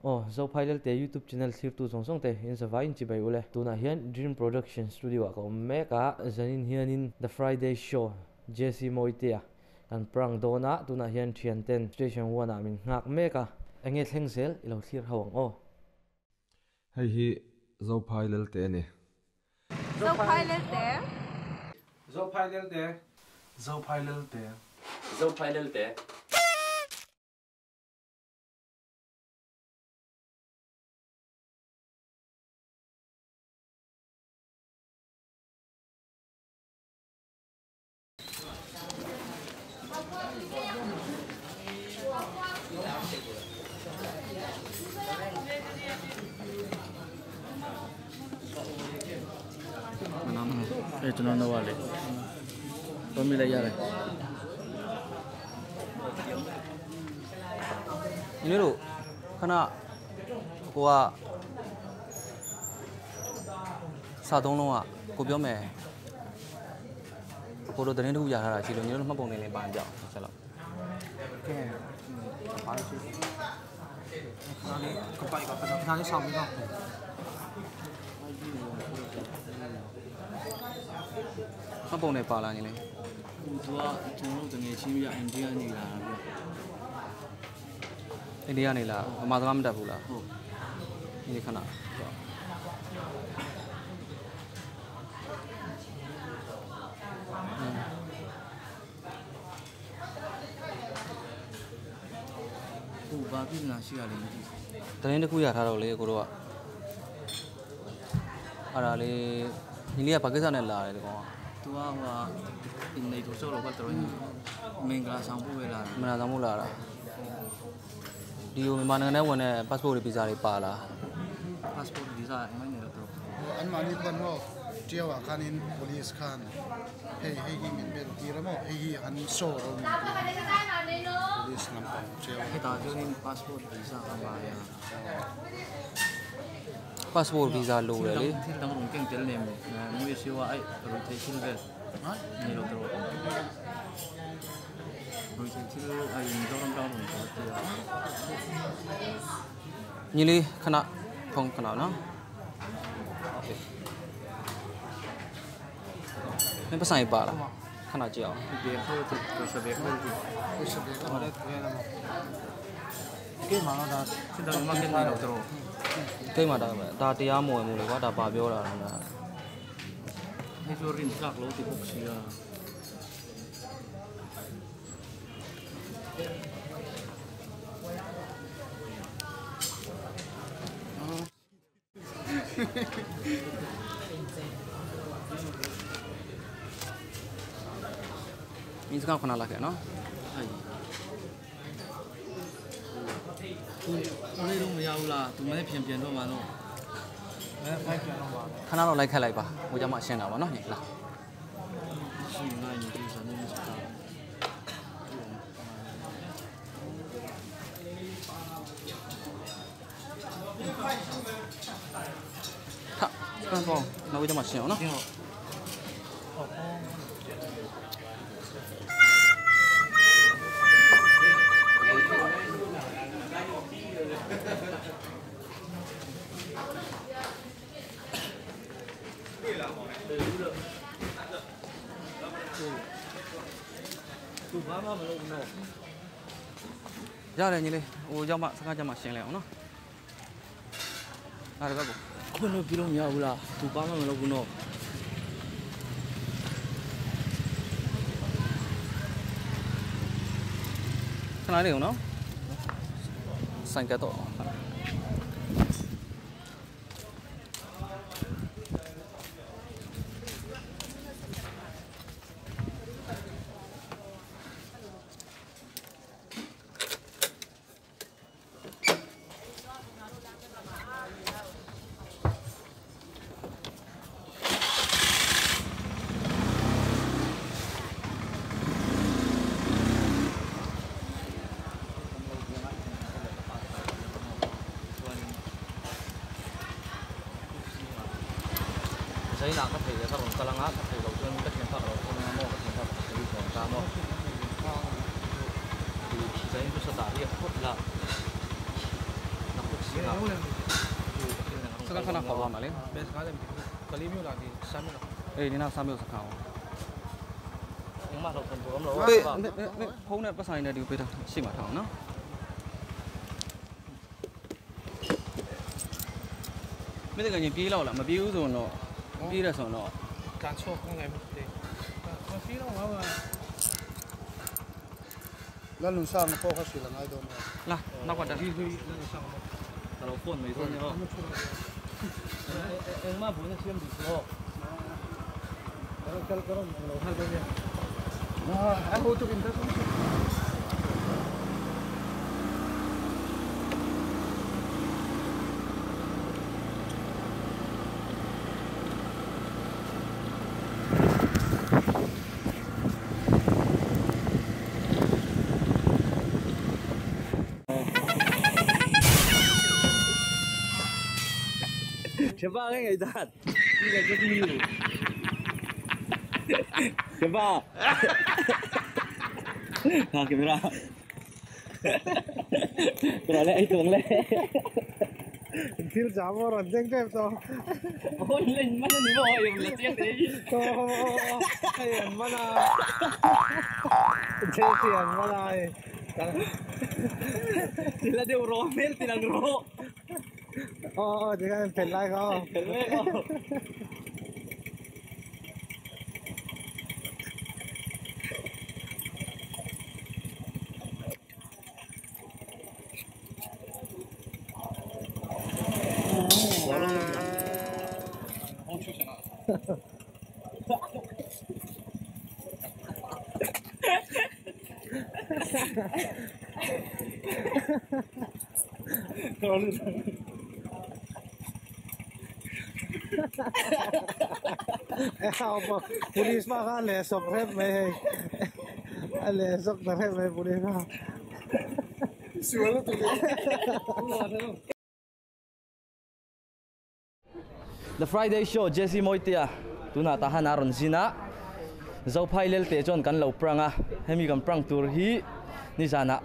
Aw Zophai Lelte YouTube channel thlirtu zawng zawng te in zavai in chibai ule. Tunah hian Dream Production Studio ah ka awm mek a, zanin hianin The Friday Show JC Mawitea kan prank dawn a, tunah hian thian ten Station One ah min nghak mek a, enge thleng zel i lo thlir ho ang aw. Hei hi Zophai Lelte a ni. Zophai Lelte. Zophai Lelte. Zophai Lelte. Zophai Lelte. အဲကျွန်တော်တော့လေတော့မိလိုက်ရတယ် ညီလေးတို့ခဏကိုကစာသုံးလုံးကကိုပြောမယ်ကိုတို့သတင်းတစ်ခုရထားတာရှိလို့ညီတို့မှတ်ပုံနေလေးပါအောင်ကြောက်ဆက်တော့ ကဲပါလို့ရှိခဏလေးကပိုက်ကခဏလေးဆောင်ပြီးတော့ မှတ်ပုံနေပါလာညီလေး သူကကျွန်တော်တို့တငယ်ချင်းပြအိန္ဒိယနေလာတာဗျ အိန္ဒိယနေလားဗမာစကားမတတ်ဘူးလား ဟုတ် ညီလေးခဏ သူဘာပြည်နာရှိရလဲမသိ သတင်းတစ်ခုရထားတော့လေကိုတို့ကအဲ့ဒါလေးညီလေးကပါကိစ္စနဲ့လာတယ်ဒီကောင်က သူကဟိုအင်နေတို့ဆောတော့ကတော့မင်္ဂလာဆောင်ပို့ပဲလာ မနာဆောင်မို့လာတာဒီကိုမြန်မာနိုင်ငံနဲ့ဝင်တဲ့ passport တွေဗီဇာတွေပါလာ passport visa အမိုင်းနေတော့ An mahni khuan maw Tiau ah khanin police khan hei hei hi min bel tir a maw hei hi an show ro min ti police lampang Tiau ဟဲ့ဒါကျင်း passport visa ကပါရ passport visa လိုတယ်လေ သင်တန်းရုံကင်တယ်နေမွေးစီဝအိုက် rotation ပဲနေတော့တော့ rotation အိုင်တော့တော့တော့ ညီလေးခဏဖုန်းခဏနော်โอเคမင်းပတ်ဆိုင်ပါလားခဏကြည့်အောင် ဘေခေါ်တဲ့ဆဘေခေါ်တဲ့ ဟောလေကဲလာကဲမှာတော့ဒါ သင်တန်းမကင်နေတော့တော့ ကိတ်မှာဒါဒါတရားမဝင်ဘူးလေကွာဒါပါပြောတာလား ဟဲ့ဆိုရင်ကလို့ဒီပုတ်စီယာ မင်းစကားခဏလာခဲ့နော် အဲ့သူလေးတော့မရဘူးလားသူမနေ့ပြန်ပြန်တော့မှာတော့ အဲဖိုက်ပြန်တော့ပါ ခဏတော့လိုက်ခက်လိုက်ပါဟိုကြမှာရှင်းတာပါနော်ညီလာ ရှိနေနေဒီစနေစတာ ထစပန်တော့နောက်ကြမှာရှင်းအောင်နော် သူဘာမှမလုပ်ဘူးနော် ရတယ်ညီလေးဟိုရောက်မှစကားကြမှာရှင်းလိုက်အောင်နော်အားရပါကို ခွင့်လို့ပြလို့မရဘူးလားသူဘာမှမလုပ်ဘူးနော် ခဏလေးအောင်နော်ဆိုင်ကတော့ ဇိုင်းနာကဖေကရုံတလငါကဖေတော့ကျွန်းကတင်ပါတော့ကိုနမောကတင်ပါတော့ဒီကောင်တာမောဒီဇိုင်းတို့စတာရဖုတ်လာနခုစီ စကခဏခေါ်ပါမလဲ ဘယ်စကားလဲကလေးမျိုးလားဒီစားမျိုးလား အေးဒီနောက်စားမျိုးစကားအောင် ငါမတော့ပြန်ပေါ်မလို့ ပေးဖုန်းနဲ့ပတ်ဆိုင်နဲ့ဒီပေးတာရှိမှာထားအောင်နော်မင်းတကယ်ချင်းပြေးလောက်လားမပြေးဘူးဆိုတော့ပြေးရဆိုတော့ ကန်ချောကောင်းတယ်တဲ့မပြေးတော့ငါ လလုံဆောင်ပေါ်ခရှိလာငိုင်းတော့ လာနောက်ကတ ဒီဒီလလုံဆောင် တော့ဖုန်းမေးတော့နေဟောအင်းမဘုန်းစီမ်ဒီဆို ကလကလလောဟာတော့ အာဟိုတူင်တာ 学霸那个咋？你个就是你。学霸。好，给不啦？过来嘞，懂嘞。 thiếu giá vô rồi riêng cho em to. Ôi lên mắt nó rồi, là riêng đấy. To, hay mắt à. Chơi tiền mắt à. Thì là đều rô, mel thì là rô. 哦哦，这个骗来个。骗来个。Police ma ka le sok rep mai hei le sok na rep mai police ma suala tu The Friday Show Jesse Moitia tuna tahan aron zina Zophai Lelte chuan kan lo pranga hemi kan prang tur hi ni zana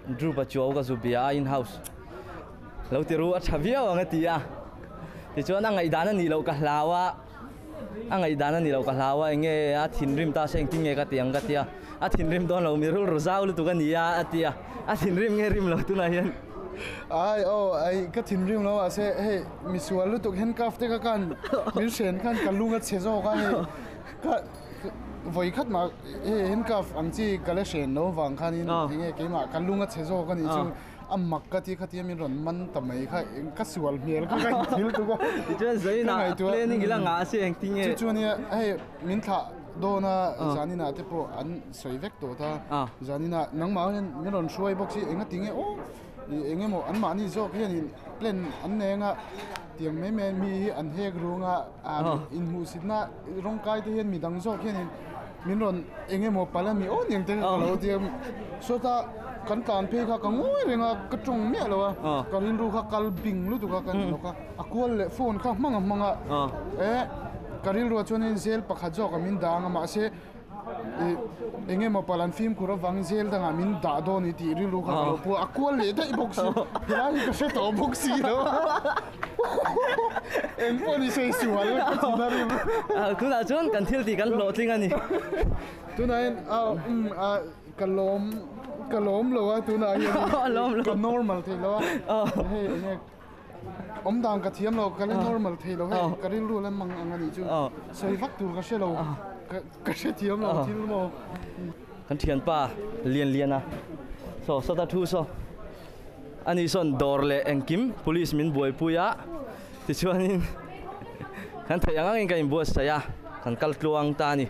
Drupa chuaw ka zubia in house lo tiru a thaviau anga tia ti chuan a ngai dana ni lo ka hlawa a ngai dana ni lo ka hlawa enge a thin rim ta seng tinge ka tiang ka tia a thin rim don lo mi rul rozau lu tu ka nia a tia a thin rim nge rim lo tu na hian ai oh ai ka thin rim lo a se he mi sual lu tuk handcuff te ka kan min sen khan ka lunga che zo ka he ka voi khat ma he handcuff ang chi ka le sen no wang khan in nge ke ma ka lunga che zo ka ni chu am mak ka ti kha ti min ron man tamai kha ka sual mel ka ka thil tu ka ti chuan zaina planning ila nga se eng tinge chu chu ni hei min tha do na zanina te po an soi vek to ta zanina nang ma hian min ron hruai bawk si enga tinge o enge mo an mahni zawk hian in plan an nenga tiang mai mai mi hi an hek runga in hmu sitna rawng kai te hian midang zawk hian in min ron enge mo palami o niang te ka lo tiang sawta kan tlan phei kha ka ngui renga ka tawng miah lo a ka rinru kha kal bing lu tu kha kan lo kha a kual leh phone kha hmanga hmanga e ka rilru chuanin zel pakhat zawk a min dang a mahse enge mo palan film khura wang zel danga min da do ni ti rilru kha lo pu a kual leh daih bawk si helai ka hre tawh bawk si lo eng pawh ni sei sual ka ti na rim tunah chuan kan thil ti kan hlawh tling ani tunah hian ka lawm lo a tunah hian ka normal thei lo a hei enge om dang ka thiam lo ka le normal thei lo hei ka rilru le mang ang ani chu sei vak tur ka hre lo ka hre thiam lo thil mo kan thian pa lian lian a so so ta thu so ani son dor le engkim police min buai puia ti chuanin kan thei ang angin ka in buat saya kan kal tluang ta ni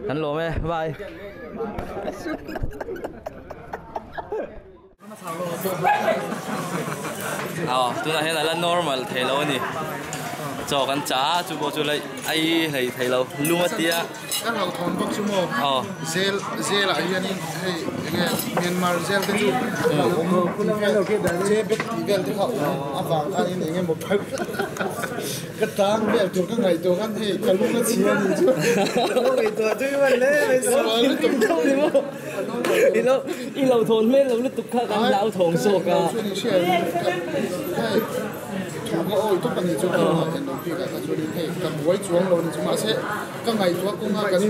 kan lo me bye Ờ, tuna hian ala normal thei lo ani. Chaw kan chah a, chu pawh chu lai ai hlei thei lo lung a tia. Ka hlauhthawn bawk chu maw? Aw. Zel zel ah hianin hei enge Myanmar zel te chu hlauhawm tih vel che bek tih vel te kha awm avang khanin enge maw ka tang vel tur ka ngaihtuah khan hei ka lung a chhia a nih chu. Ka ngaihtuah chu i man hle mai sual lutuk deuh ni maw? I lo i lo thawn hmel lo lutuk kha kan hlauthawng zawk a. Ka hlauh chuan i hria hei Thu ka awi tawp a ni chu ka ruah en lo bik ah kha chuanin hei ka buai chuang lo a ni chu mahse ka ngaihtuah kawnga kan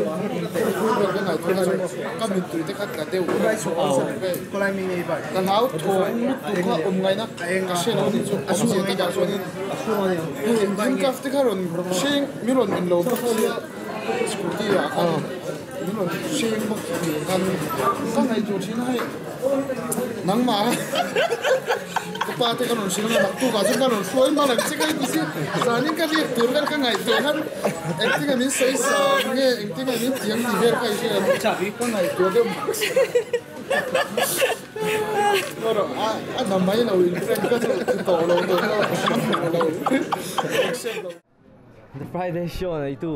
phur vel ka ngaihtuah kha chu ka mittui te kha tla deuh ka hlau thawng lutuk kha awm ngaihna ka hre lo a ni chu awmzia takah chuanin hei handcuff te kha rawn hreng min rawn en lo bawk sia scooty ah khan min rawn hreng bawk khan ka ngaihtuah thin a hei. Nangmah ka pa te ka rawn hrilh a, naktuk ah chuan ka rawn hruai hman ang che ka inti si, zanin ka riak tur khan ka ngaihtuah khan engtin nge min sawi sa nge engtin nge min tiang tih vel kha i hria em ka ngaihtuah deuh bawk si a na mai lo in prank ka chu ti tawh lo tur kha a hmuh lo accept lo. The Friday Show neitu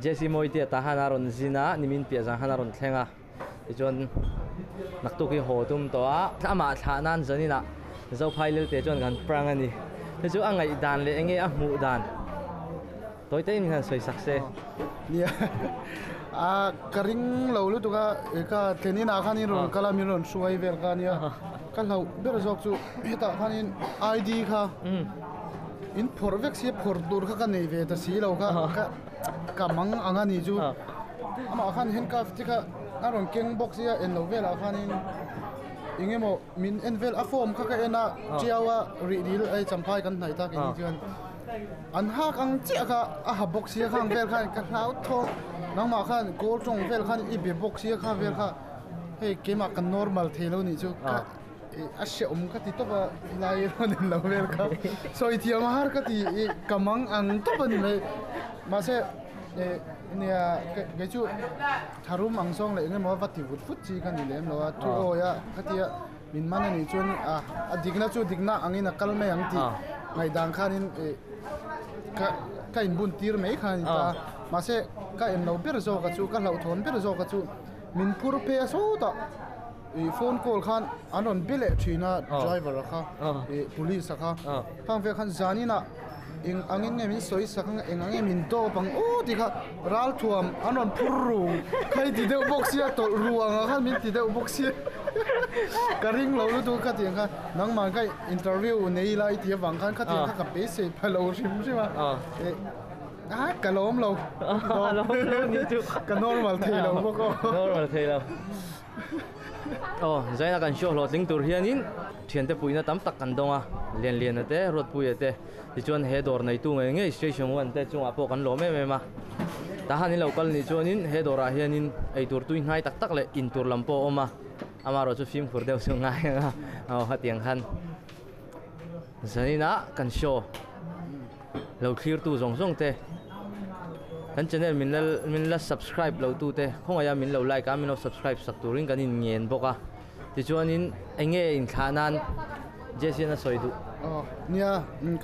Jesse Mawite tah han a rawn zin a, nimin piah zan khan a rawn thleng a, tichuan naktuk hi haw tum tawh a, amah thlah nan zaninah Zophai Lelte chuan kan prang a ni. Hei chu a ngaihdan leh enge a hmuh dan tawi takin min han sawi sak se. Nia, a ka ring lo lutuk a, ka thlen inah khan in rawn kal a, min rawn hruai vel kha a nia, ka hlauh ber zawk chu hetah khanin ID kha. In phawrh vek sia phawrh tur kha ka nei ve ta si lo kha ka ka mang ang a ni chu amah khan handcuff te kha a rawn keng bawk sia en lo velah khanin eng emaw min en vel a form kha ka en a tiau a rih dil hei champhai kan hnaih tak ini chuan an hak ang chiah kha a ha bawk sia khang vel khan ka hlau thaw nangmah khan kawl tawng vel khan i be bawk sia kha vel kha hei keimah ka normal thei lo nih chu ka. A hrehawm ka ti tawp a, helai rawn in lo vel kha sawi thiam a har ka ti i ka mang ang tawp a ni mai. Mahse nia kei chu tharum ang zawng leh engemaw va ti vut vut chi ka ni lem lo a, thu awi a khatia min man a nih chuan a dikna chu dikna angin a kal mai ang tih ngaihdan khanin ka inbun tir mai kha a ni ta a. Mahse ka en lo ber zawk a chu, ka hlauhthawn ber zawk a chu min phur phei a sawtah. Ih phone call khan an rawn be leh thin a driver a kha ih police a kha khang vel khan zanin ah eng angin nge min sawi sak ang eng angin min dawp ang aw tih kha ralthuam an rawn phur ru kha i ti deuh bawk sia tawlh ru ang ah khan min ti deuh bawk sia ka ring lo lutuk kha tiang kha nangmah kha interview nei ila i tih avang khan khatiang kha ka beisei pha lo hrim hrim a ih a ka lawm lo ka normal thei lo bawk aw normal thei lo. Aw, Zaina kan hriau hlawhtling tur hianin thiante puihna tam tak kan dawng a, Lianliana te, Ruatpuia te, tichuan he dawr neitu ngei ngei Station One te chungah pawh kan lawm em em a. Tah han in lo kal nih chuanin he dawrah hianin eitur tui hnai tak tak leh intur lam pawh a awm a, amaherawh chu fimkhur deuh chu ngai ang a, aw hetiang khan Zaninah kan show. Lo thlirtu zawng zawng te, kan channel min la min la subscribe lo tu te khawngaih a min lo like a min lo subscribe sak turin kan in ngen bawk a, tichuanin eng nge inthlah nan Jesse an a sawi duh. Aw nia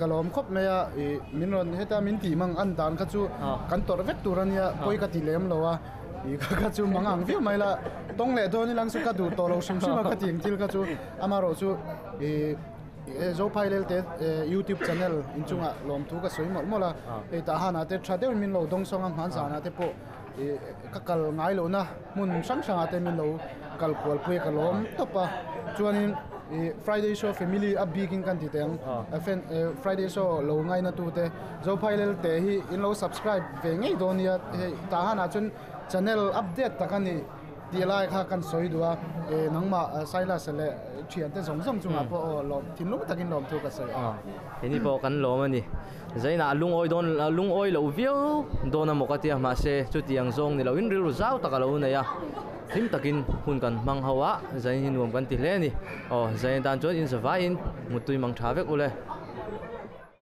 ka lawm khawp mai a ih min rawn heta min tih mang an dan kha chu kan tawrh vek tur a nia pawi ka ti lem lo a ih kha kha chu mang ang viau mai la tawng leh dawn ilang chu ka duh tawh lo hrim hrim a kha tiang thil kha chu amaherawh chu ih Zophai Lelte YouTube channel inchungah lawmthu ka sawi mawlh mawlh a, hei tah hanah te tha deuhin min lo dawng sawng a, hman zanah te pawh ka kal ngai lohna hmun hrang hrangah te min lo kal kual pui a ka lawm tawp a, chuanin Friday show family a bikin kan ti teh ang, Friday show lo ngaina tute Zophai Lelte hi in lo subscribe ve ngei dawn nia, hei tah hanah chuan channel update tak a ni. Tih lai kha kan sawi duh a, e nangmah Silas leh thiante zawng zawng chungah pawh aw lawm thinlung takin lawmthu ka sawi a. Keini pawh kan lawm a ni. Zainah lungawi dawn lungawi loh viau dawn a maw ka tia mahse chutiang zawng ni loin rilru zau tak a lo nei a, hlim takin hun kan hmang ho a, Zain hi nuam kan ti hle a ni. Aw Zain tan chuan in zavaiin muttui mang tha vek ule.